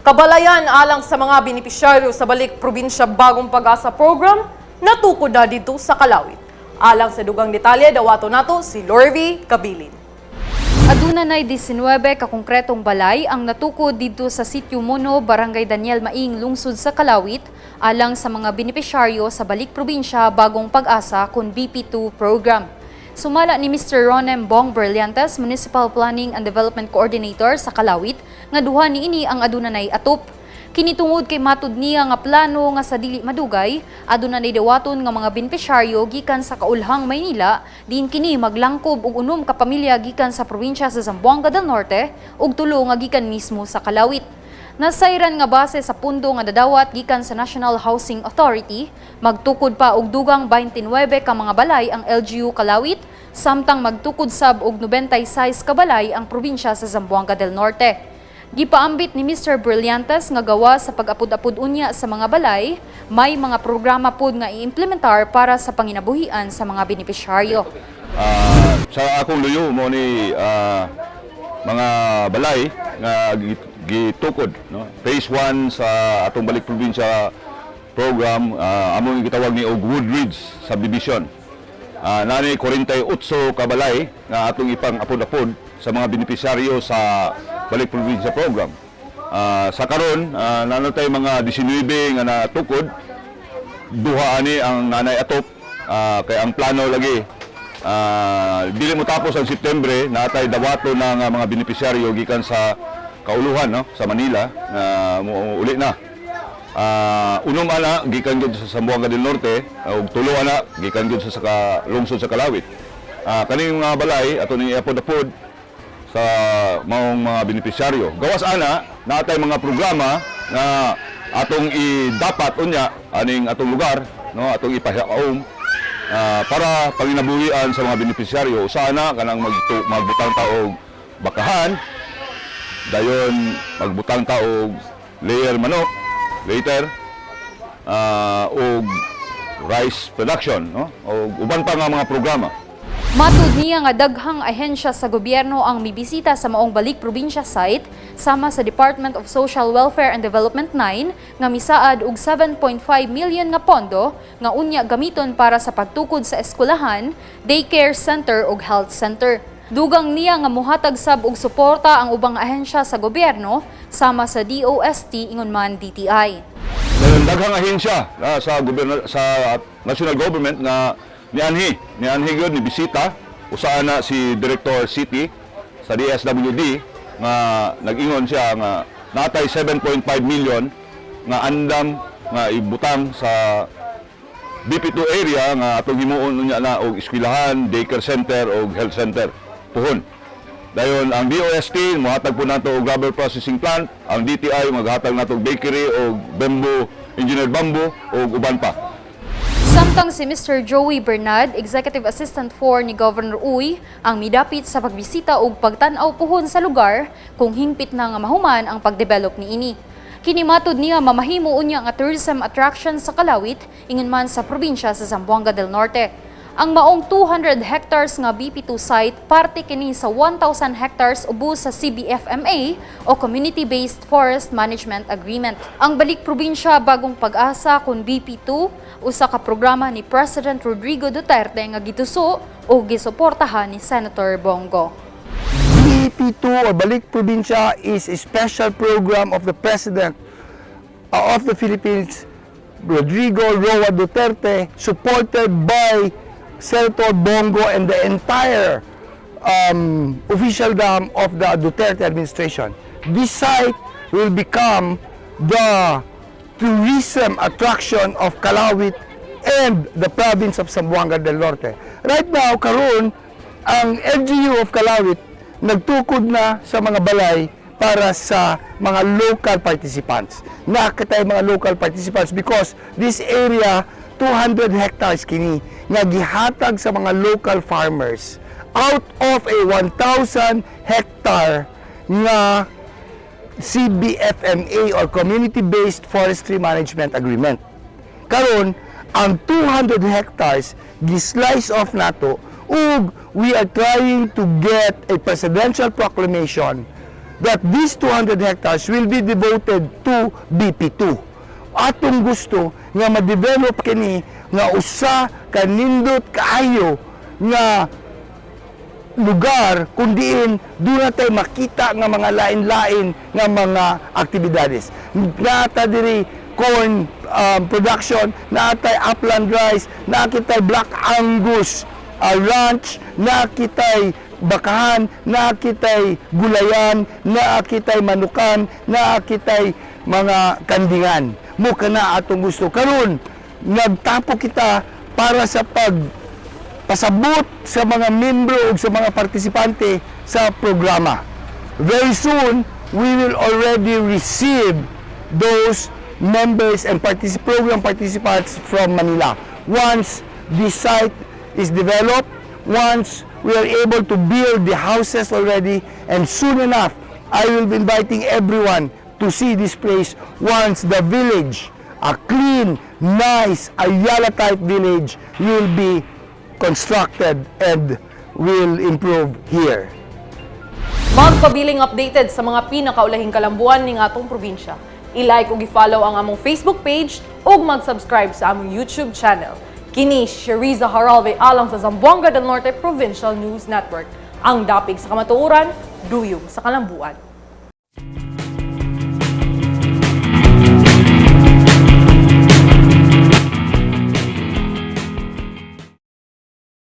Kabalayan alang sa mga benepisyaryo sa Balik Probinsya Bagong Pag-asa Program, natukod na dito sa Kalawit. Alang sa dugang detalye, dawato nato si Lorvi Kabilin. Aduna nay 19 ka konkretong balay ang natukod didto sa Sitio Mono, Barangay Daniel Maing, lungsod sa Kalawit, alang sa mga benepisyaryo sa Balik Probinsya Bagong Pag-asa kon BP2 program. Sumala ni Mr. Ronem Bong Brillantes, Municipal Planning and Development Coordinator sa Kalawit, nga duha niini ang aduna nay atop. Kini tungod kay matud niya nga plano nga sa dili madugay, aduna nay dawaton nga mga benepisyaryo gikan sa kaulhang Maynila, diin kini maglangkob og 6 ka pamilya gikan sa probinsya sa Zamboanga del Norte ug 3 nga gikan mismo sa Kalawit. Nasayran nga base sa pundo nga dadawat gikan sa National Housing Authority, magtukod pa og dugang 29 ka mga balay ang LGU Kalawit, samtang magtukod sab og 96 ka balay ang probinsya sa Zamboanga del Norte. Gipaambit ni Mr. Brillantes nga gawa sa pag-apod-apod unya sa mga balay, may mga programa pod nga iimplementar para sa panginabuhian sa mga benepisyaryo. Sa akong luyo mo ni mga balay nga gitukod, no, phase 1 sa atong Balik Probinsya program, among gitawag ni og Wood Ridge subdivision. Nani 48 ka balay nga atong ipang apod-apod sa mga benepisyaryo sa Balik Probinsya program. Sa karon, naa na tay mga 19 nga natukod. Duha ani ang nanay atop, kay ang plano lagi, dili mo tapos ang September natay dawato ng mga benepisyaryo gikan sa kauluhan, no, sa Manila na mo uli na. 6 ana gikan gyud sa Zamboanga del Norte ug 3 ana gikan gyud sa lungsod sa Kalawit. Kaning mga balay ato ning iapod-apod sa maong mga benepisyaryo. Gawas ana, natay mga programa nga atong idapat unya aning atong lugar, no, atong ipahaom para panginabuhian sa mga benepisyaryo. Usa na kanang magbutang ta og bakahan, dayon magbutang ta og layer manok later, og rice production, no, og uban pa nga mga programa. Matud niya nga daghang ahensya sa gobyerno ang mibisita sa maong Balik Probinsya site, sama sa Department of Social Welfare and Development 9 nga misaad og 7.5 million nga pondo nga unya gamiton para sa pagtukod sa eskwelahan, daycare center ug health center. Dugang niya nga muhatag sab og suporta ang ubang ahensya sa gobyerno sama sa DOST ingon man DTI. Dayon daghang ahensya sa gobyerno, sa national government nga nianhi gyud ni bisita. Usa na si Director City sa DSWD nga nag-ingon siya nga natay 7.5 million nga andam nga ibutang sa BP2 area nga atong himuon unya na og eskwelahan, daycare center og health center puhon. Dayon ang DOST mohatag po nato og rubber processing plant, ang DTI maghatag nato og bakery og bamboo, engineered bamboo og uban pa. Samtang si Mr. Joey Bernard, Executive Assistant 4 ni Governor Uy, ang midapit sa pagbisita ug pagtan-aw puhon sa lugar kung hingpit na nga mahuman ang pagdevelop niini. Kini matud niya mamahimo unya nga tourism attraction sa Kalawit ingon man sa probinsya sa Zamboanga del Norte. Ang maong 200 hectares nga BP2 site, parte kini sa 1,000 hectares ubos sa CBFMA o Community-Based Forest Management Agreement. Ang Balik Probinsya Bagong Pag-asa kon BP2 usa ka programa ni President Rodrigo Duterte nga gituso o gisuportahan ni Senator Bong Go. BP2 or Balik Probinsya is a special program of the President of the Philippines, Rodrigo Roa Duterte, supported by Senator Bong Go and the entire officialdom of the Duterte administration. This site will become the tourism attraction of Kalawit and the province of Zamboanga del Norte. Right now, karon, ang LGU of Kalawit nagtukod na sa mga balay para sa mga local participants. Nakatay mga local participants because this area, 200 hectares kini nga gihatag sa mga local farmers out of a 1,000 hectare nga CBFMA or Community-Based Forestry Management Agreement. Karon, ang 200 hectares gi-slice off nato ug we are trying to get a presidential proclamation that these 200 hectares will be devoted to BP2. Atong gusto nga ma-develop kini nga usa ka nindot kaayo nga lugar kung diin doon na tayo makita nga mga lain-lain nga mga aktibidades. Naa ta diri corn production, naa tay upland rice, naa kitay Black Angus ranch, naa kitay bakahan, naa kitay gulayan, naa kitay manukan, naa kitay mga kandingan. Mao kana atong gusto. Karon nagtapo kita para sa pag pasabot sa mga membro ug sa mga partisipante sa programa. Very soon, we will already receive those members and program participants from Manila. Once this site is developed, once we are able to build the houses already, and soon enough, I will be inviting everyone to see this place once the village, a clean, nice, Ayala type village, will be constructed and will improve here. Magpabiling updated sa mga pinakaulahing kalambuan ning atong probinsya. I-like ug i-follow ang among Facebook page ug mag-subscribe sa among YouTube channel. Kini Sheriza Haralve alang sa Zamboanga del Norte Provincial News Network. Ang dapig sa kamatuoran, duyong sa kalambuan.